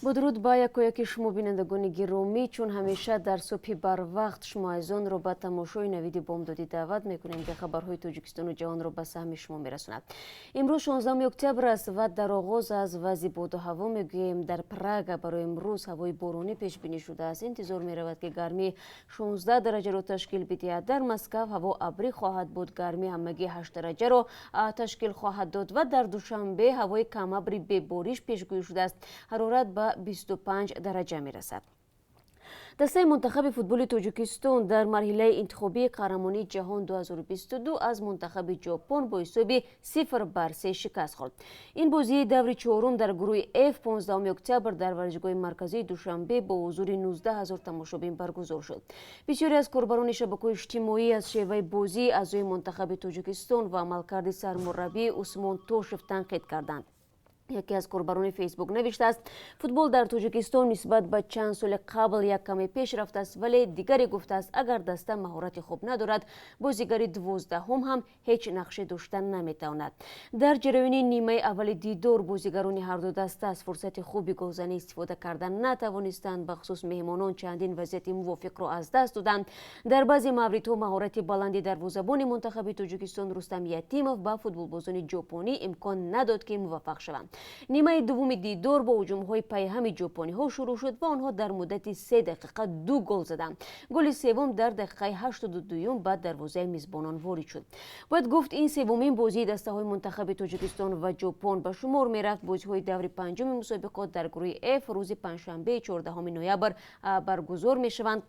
Бо дуруд ба якояки шумо, бинандагони гиромӣ. Чун ҳамеша дар субҳи барвақт шумо азизонро ба тамошои «Навиди бомдодӣ» даъват мекунем, ки хабарҳои Тоҷикистону ҷаҳонро ба саҳми шумо мерасонад. Имрӯз 16 октябр аст ва дар оғоз аз вазъи боду ҳаво мегӯем. Дар Прага барои имрӯз ҳавои боронӣ пешбинӣ шудааст. Интизор меравад, ки гармӣ 16 дараҷаро ташкил бидиҳад. Дар Москав ҳаво абрӣ хоҳад буд, гармӣ ҳамагӣ 8 дараҷаро ташкил хоҳад дод ва дар Душанбе ҳавои камабри бебориш пешгӯӣ шудааст, ҳарорат ба 25 дараҷа мерасад. Дастаи мунтахаби футболи Тоҷикистон дар марҳилаи интихобии қаҳрамонии ҷаҳон 2022 аз мунтахаби Ҷопон бо ҳисоби 0-3 шикаст хӯрд. Ин бозии даври чорум дар гурӯҳи Ф 15 октябр дар варзишгоҳи марказии Душанбе бо ҳузури 19 ҳазор тамошобин баргузор шуд. Бисёре аз корбарони шабакаҳои иҷтимоӣ аз шеваи бозии аъзои мунтахаби Тоҷикистон ва амалкарди сармураббӣ Усмон Тошев танқид карданд. Яке аз корбарони Фейсбук навиштааст: «Футбол дар Тоҷикистон нисбат ба чанд соли қабл як каме пеш рафтааст». Вале дигаре гуфтааст: «Агар даста маҳорати хуб надорад, бозигари 12-ҳум ҳам ҳеҷ нақше дошта наметавонад». Дар ҷараёни нимаи аввали дидор бозигарони ҳарду даста аз фурсати хуби голзанӣ истифода карда натавонистанд. Бахусус меҳмонон чандин вазъияти мувофиқро аз даст доданд. Дар баъзе мавридҳо маҳорати баланди дарвозабони мунтахаби Тоҷикистон Рустам Ятимов ба футболбозони ҷопонӣ имкон надод, ки муваффақ шаванд. Нимаи дуввуми дидор бо ҳуҷумҳои пайҳами ҷопониҳо шурӯъ шуд ва онҳо дар муддати 3 дақиқа ду гол заданд. Голи севум дар дақиқаи 82-юм ба дарвозаи мизбонон ворид шуд. Бояд гуфт, ин севумин бозии дастаҳои мунтахаби Тоҷикистон ва Ҷопон ба шумор мерафт. Бозиҳои даври панҷуми мусобиқот дар гурӯҳи Ф рӯзи панҷшанбе, 14 ноябр баргузор мешаванд.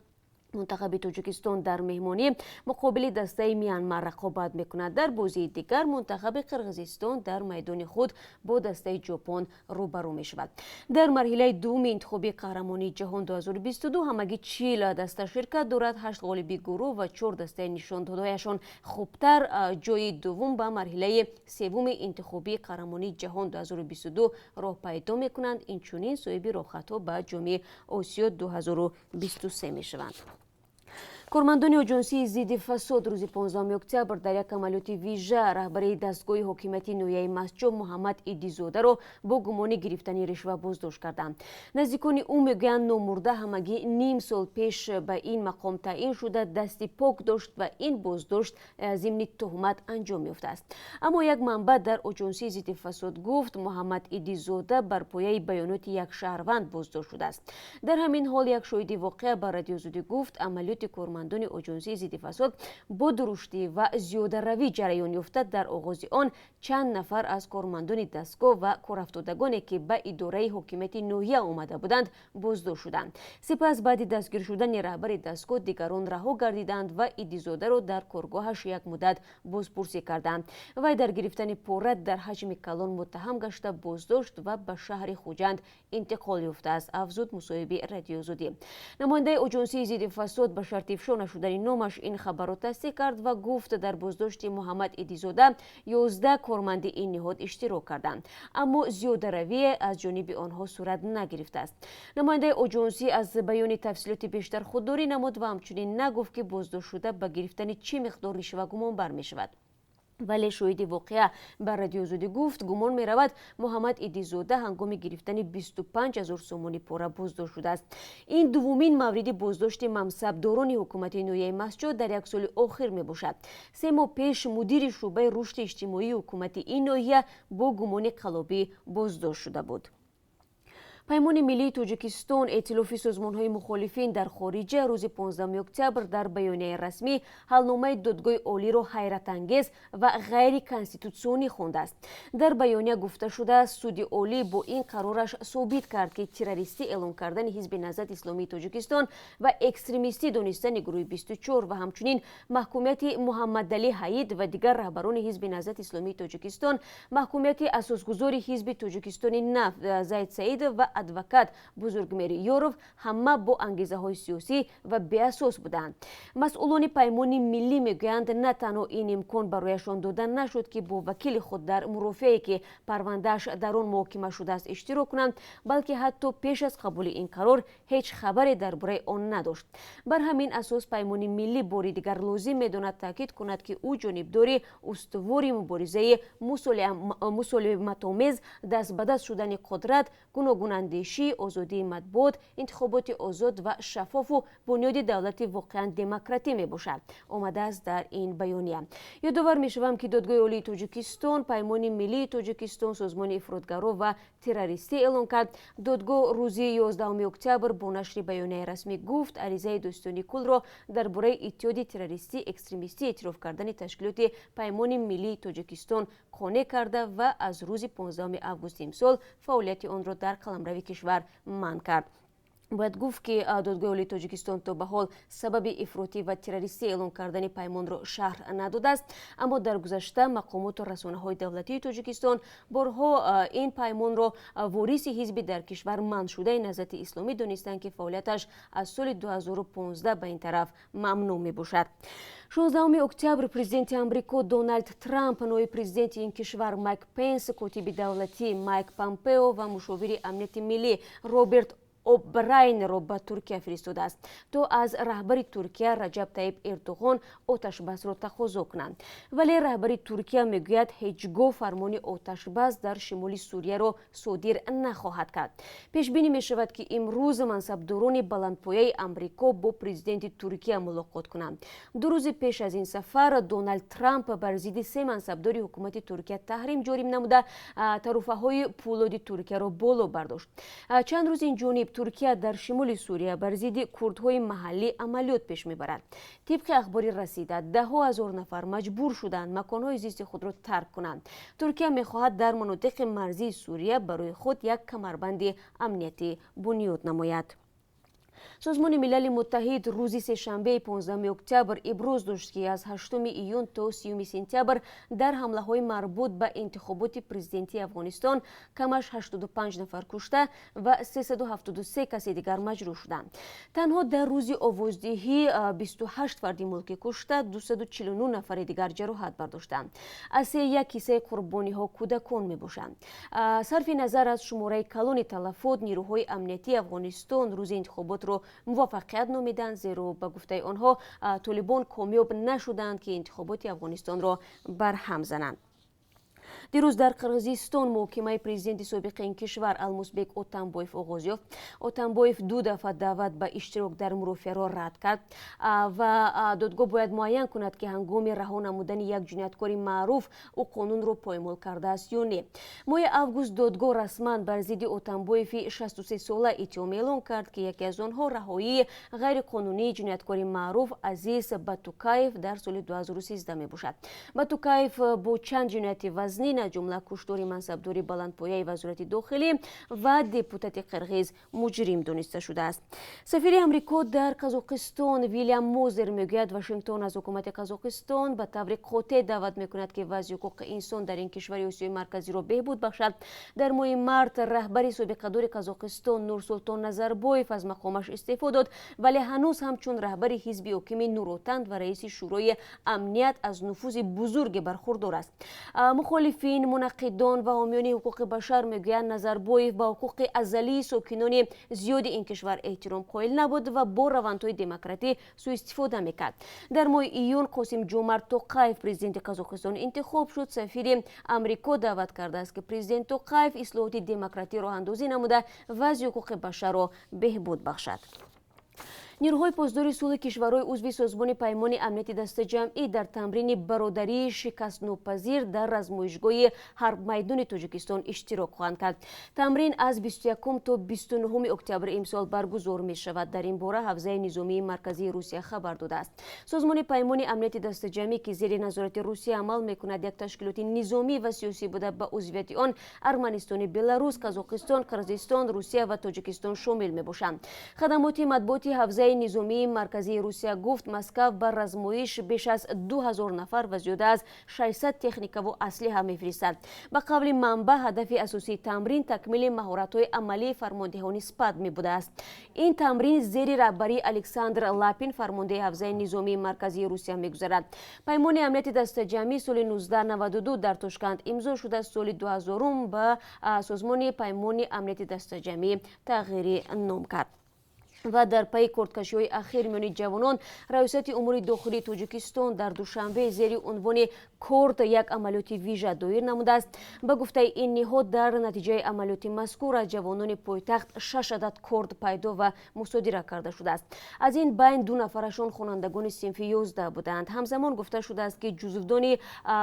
Мунтахаби Тоҷикистон дар меҳмонӣ муқобили дастаи Мянмар рақобат мекунад. Дар бозии дигар мунтахаби Қирғизистон дар майдони худ бо дастаи Ҷопон рӯбарӯ мешавад. Дар марҳилаи дуввуми интихобии қаҳрамонии ҷаҳон 2022 ҳамагӣ 40 даста ширкат дорад. Ҳашт ғолиби гурӯҳ ва чор дастаи нишондодҳояшон хубтар ҷои дуввум ба марҳилаи севуми интихобии қаҳрамонии ҷаҳон 2022 роҳ пайдо мекунанд. Инчунин соҳиби роҳхатҳо ба Ҷоми Осиё 2023 мешаванд. Кормандони Оҷонсии зидди фасод рӯзи 15 октябр дар як амалиёти вижа раҳбари дастгоҳи ҳокимияти ноҳияи Мастчоҳ Муҳаммад Идизодаро бо гумони гирифтани ришва боздошт карданд. Наздикони ӯ мегӯянд, номурда ҳамагӣ ним сол пеш ба ин мақом таъин шуда, дасти пок дошт ва ин боздошт зимни туҳмат анҷом ёфтааст. Аммо як манбаъ дар Оҷонсии зидди фасод гуфт, Муҳаммад Идизода бар пояи баёноти як шаҳрванд боздошт шудааст. Дар ҳамин ҳол як шоҳиди воқеа ба Радиои Озодӣ гуфт, амалиёти кормандони Оҷонсии зидди фасод бо дуруштӣ ва зиёдаравӣ ҷараён ёфта, дар оғози он чанд нафар аз кормандони дастгоҳ ва корафтодагоне, ки ба идораи ҳокимияти ноҳия омада буданд, боздошт шуданд. Сипас баъди дастгир шудани раҳбари дастгоҳ дигарон раҳо гардиданд ва Идизодаро дар коргоҳаш як муддат бозпурсӣ карданд. Вай дар гирифтани пора дар ҳаҷми калон муттаҳам гашта, боздошт ва ба шаҳри Хуҷанд интиқол ёфтааст, афзуд мусоҳиби Радиои Озодӣ. Намояндаи Оҷонсии зидди фасод ба шарти ифшо нашудани номаш ин хабарро тасдиқ кард ва гуфт, дар боздошти Муҳаммад Идизода 11 корманди ин ниҳод иштирок карданд, аммо зиёдаравие аз ҷониби онҳо сурат нагирифтааст. Намояндаи оҷонсӣ аз баёни тафсилоти бештар худдорӣ намуд ва ҳамчунин нагуфт, ки боздоштшуда ба гирифтани чӣ миқдор ришва гумонбар мешавад. Вале шоҳиди воқеа ба Радиои Озодӣ гуфт, гумон меравад, Муҳаммад Идизода ҳангоми гирифтани 25 ҳазор сомонӣ пора боздошт шудааст. Ин дуввумин мавриди боздошти мансабдорони ҳукумати ноҳияи Мастчоҳ дар як соли охир мебошад. 3 моҳ пеш мудири шӯъбаи рушди иҷтимоии ҳукумати ин ноҳия бо гумони қаллобӣ боздошт шуда буд. Паймони миллии Тоҷикистон, эътилофи созмонҳои мухолифин дар хориҷа, рӯзи 15 октябр дар баёнияи расмӣ ҳалномаи Додгоҳи Олиро ҳайратангез ва ғайриконститутсионӣ хондааст. Дар баёния гуфта шудааст, Суди Олӣ бо ин қарораш собит кард, ки террористӣ эълон кардани Ҳизби Наҳзати Исломии Тоҷикистон ва экстремистӣ донистани гурӯҳи 24 ва ҳамчунин маҳкумияти Муҳаммадалӣ Ҳаид ва дигар раҳбарони Ҳизби Наҳзати Исломии Тоҷикистон, маҳкумияти асосгузори Ҳизби Тоҷикистони Нав Зайд Саидов ва адвокат Бузургмери Ёров ҳама бо ангезаҳои сиёсӣ ва беасос буданд. Масъулони Паймони Миллӣ мегӯянд, на танҳо ин имкон барояшон дода нашуд, ки бо вакили худ дар мурофиае, ки парвандааш дар он муҳокима шудааст, иштирок кунанд, балки ҳатто пеш аз қабули ин қарор ҳеҷ хабаре дар бораи он надошт. Бар ҳамин асос Паймони Миллӣ бори дигар лозим медонад таъкид кунад, ки ӯ ҷонибдори устувори муборизаи мусолиматомез, даст ба даст шудани қудрат, гуногунандешӣ. Озодандешӣ, озодии матбуот, интихоботи озод ва шаффофу бунёди давлати воқеан демократӣ мебошад, омадааст дар ин баёния. Ёдовар мешавам, ки Додгоҳи Олии Тоҷикистон Паймони Миллии Тоҷикистон созмони ифротгаро ва террористӣ эълон кард. Додгоҳ рӯзи 11 октябр бо нашри баёнияи расмӣ гуфт, аризаи додситони куллро дар бораи иттиҳоди террористӣ экстремистӣ эътироф кардани ташкилоти Паймони Миллии Тоҷикистон қонеъ карда ва аз рӯзи 15 августи имсол фаъолияти онро дар қаламрави кишвар манъ кард. Бояд гуфт, ки Додгоҳи Олии Тоҷикистон то ба ҳол сабаби ифротӣ ва террористӣ эълон кардани паймонро шарҳ надодааст. Аммо дар гузашта мақомоту расонаҳои давлатии Тоҷикистон борҳо ин паймонро вориси ҳизби дар кишвар манъшудаи Наҳзати Исломӣ донистанд, ки фаъолияташ аз соли 2015 ба ин тараф мамнӯъ мебошад. 16 октябр президенти Амрико Дональд Трамп ноиби президенти ин кишвар Майк Пенс, котиби давлатӣ Майк Помпео ва мушовири амнияти миллӣ Роберт О'Брайнро ба Туркия фиристодааст, то аз раҳбари Туркия Раҷаб Таиб Эрдуғон оташбасро тақозо кунанд. Вале раҳбари Туркия мегӯяд, ҳеҷ гоҳ фармони оташбас дар шимоли Сурияро содир нахоҳад кард. Пешбинӣ мешавад, ки имрӯз мансабдорони баландпояи Амрико бо президенти Туркия мулоқот кунанд. 2 рӯзи пеш аз ин сафар Дональд Трамп бар зидди се мансабдори ҳукумати Туркия таҳрим ҷорӣ намуда, таруфаҳои пӯлоди Туркияро боло бардошт. Чанд рӯз ин ҷониб Туркия дар шимоли Сурия бар зидди курдҳои маҳаллӣ амалиёт пеш мебарад. Тибқи ахбори расида, даҳҳо ҳазор нафар маҷбур шуданд маконҳои зисти худро тарк кунанд. Туркия мехоҳад дар манотиқи марзии Сурия барои худ як камарбанди амниятӣ бунёд намояд. Созмони Милали Муттаҳид рӯзи сешанбеи 15 октябр иброз дошт, ки аз 8 июн то 30 сентябр дар ҳамлаҳои марбут ба интихоботи президентии Афғонистон камаш 85 нафар кушта ва 373 каси дигар маҷрӯҳ шуданд. Танҳо дар рӯзи овоздиҳӣ 28 фарди мулкӣ кушта, 249 нафари дигар ҷароҳат бардоштанд. Аз се як ҳиссаи қурбониҳо кӯдакон мебошанд. Сарфи назар аз шумораи калони талафот, нирӯҳои амниятии Афғонистон рӯзи интихоботро муваффақият номиданд, зеро ба гуфтаи онҳо толибон комёб нашуданд, ки интихоботи Афғонистонро барҳам зананд. Дирӯз дар Қирғизистон муҳокимаи президенти собиқи ин кишвар Алмусбек Отамбоев оғоз ёфт. Отамбоев ду дафъа даъват ба иштирок дар мурофиаро рад кард ва додгоҳ бояд муайян кунад, ки ҳангоми раҳо намудани як ҷинояткори маъруф ӯ қонунро поймол кардааст ё не. Моҳи август додгоҳ расман бар зидди Отамбоеви 63сола иттиҳом эълон кард, ки яке аз онҳо раҳоии ғайриқонунии ҷинояткори маъруф Азиз Батукаев дар соли 2013 мебошад. Батукаев бо чанд ҷинояти вазнин, аз ҷумла куштори мансабдори баландпояи вазорати дохилӣ ва депутати қирғиз, муҷрим дониста шудааст. Сафири Амрико дар Қазоқистон Вилям Мозер мегӯяд, Вашингтон аз ҳукумати Қазоқистон ба таври қотеъ даъват мекунад, ки вазъи ҳуқуқи инсон дар ин кишвари Осиёи Марказиро беҳбуд бахшад. Дар моҳи март раҳбари собиқадори Қазоқистон Нурсултон Назарбоев аз мақомаш истеъфо дод, вале ҳанӯз ҳамчун раҳбари ҳизби ҳокими Нуротан ва раиси Шӯрои амният аз нуфузи бузурге бархурдор аст. Мухолифин, мунаққидон ва ҳомиёни ҳуқуқи башар мегӯянд, Назарбоев ба ҳуқуқи азалии сокинони зиёди ин кишвар эҳтиром қоил набуд ва бо равандҳои демократӣ суистифода мекард. Дар моҳи июн Қосим Ҷомарт Тоқаев президенти Қазоқистон интихоб шуд. Сафири Амрико даъват кардааст, ки президент Тоқаев ислоҳоти демократӣ роҳандозӣ намуда, вазъи ҳуқуқи башарро беҳбуд бахшад. Нирӯҳои посдори сулҳи кишварҳои узви Созмони Паймони Амнияти Дастаҷамъӣ дар тамрини бародарии шикастнопазир дар размоишгоҳи ҳарбмайдони Тоҷикистон иштирок хоҳанд кард. Тамрин аз 21 то 29 октябри имсол баргузор мешавад. Дар ин бора ҳавзаи низомии марказии Русия хабар додааст. Созмони Паймони Амнияти Дастаҷамъӣ, ки зери назорати Русия амал мекунад, як ташкилоти низомӣ ва сиёсӣ буда, ба узвияти он Арманистони Беларус, Қазоқистон, Қирғизистон, Русия ва Тоҷикистон шомил мебошанд. Хадамоти матбуоти ҳавзаи низомии марказии Русия гуфт, Москав ба размоиш беш аз 2000 нафар ва зиёда аз 600 техникаву аслиҳа мефиристад. Ба қавли манбаъ, ҳадафи асосии тамрин такмили маҳоратҳои амалии фармондеҳони СПАД мебудааст. Ин тамрин зери раҳбарии Александр Лапин, фармондеҳи ҳавзаи низомии марказии Русия, мегузарад. Паймони Амнияти Дастаҷамъӣ соли 1992 дар Тошканд имзо шуда, соли 2000 ба Созмони Паймони Амнияти Дастаҷамъӣ тағйири ном кард. Ва дар пайи кордкашиҳои ахир миёни ҷавонон, Раёсати умури дохилии Тоҷикистон дар Душанбе зери унвони «Корд» як амалиёти вижа доир намудааст. Ба гуфтаи ин ниҳод, дар натиҷаи амалиёти мазкур аз ҷавонони пойтахт шаш адад корд пайдо ва мусодира карда шудааст. Аз ин байн ду нафарашон хонандагони синфи 11 буданд. Ҳамзамон гуфта шудааст, ки ҷузвдони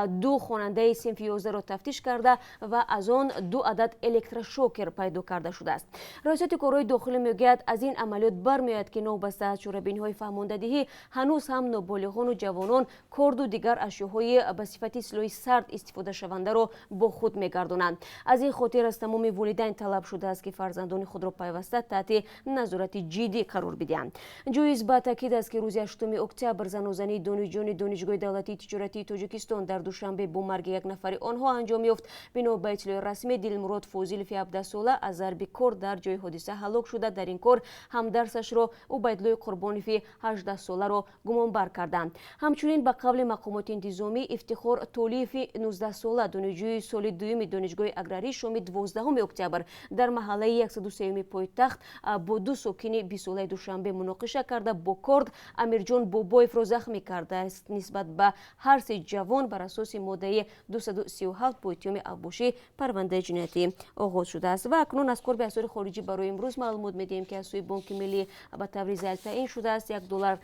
ду хонандаи синфи 11-ро тафтиш карда ва аз он ду адад электрошокер пайдо карда шудааст. Раёсати корҳои дохилӣ мегӯяд, аз ин амалиёт бармеояд, ки новобаста аз чорабиниҳои фаҳмондадиҳӣ, ҳанӯз ҳам ноболиғону ҷавонон корду дигар ашёҳои ба сифати силоҳи сард истифодашавандаро бо худ мегардонанд. Аз ин хотир аз тамоми волидайн талаб шудааст, ки фарзандони худро пайваста таҳти назорати ҷиддӣ қарор бидиҳанд. Ҷоиз ба таъкид аст, ки рӯзи 8 октябр занозании донишҷӯёни Донишгоҳи давлатии тиҷоратии Тоҷикистон дар Душанбе бо марги як нафари онҳо анҷом ёфт. Бино ба иттилои расмӣ, Дилмурод Фозилови 17сола аз зарби корд дар ҷои ҳодиса ҳалок шуда, дар ин кор ҳамдарсашро, Убайдуллои Қурбонови 18соларо гумонбар карданд. Ҳамчунин, ба қавли мақомоти интизомӣ, Ифтихор Толиеви 19сола, донишҷӯи соли дуюми Донишгоҳи аграрӣ, шоми 12 октябр дар маҳаллаи 103-юми пойтахт бо ду сокини 20солаи Душанбе муноқиша карда, бо корд Амирҷон Бобоевро захмӣ кардааст. Нисбат ба ҳар се ҷавон бар асоси моддаи 237 бо иттиҳоми авбошӣ парвандаи ҷиноятӣ оғоз шудааст. Ва акнун аз қурби асъори хориҷӣ барои имрӯз маълумот медиҳем, ки аз сӯи Бонки Миллӣ ба таври зайл таъин шудааст. 1 доллар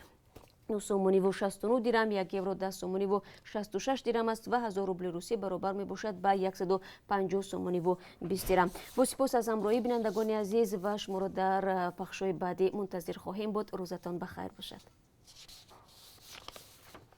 9 сомониву 69 дирам, 1 евро 10 сомониву 66 дирам аст ва 1000 рубли русӣ баробар мебошад ба 150 сомониву 20 дирам. Бо сипос аз ҳамроҳӣ, бинандагони азиз, ва шуморо дар пахшҳои баъдӣ мунтазир хоҳем буд. Рӯзатон ба хайр бошад.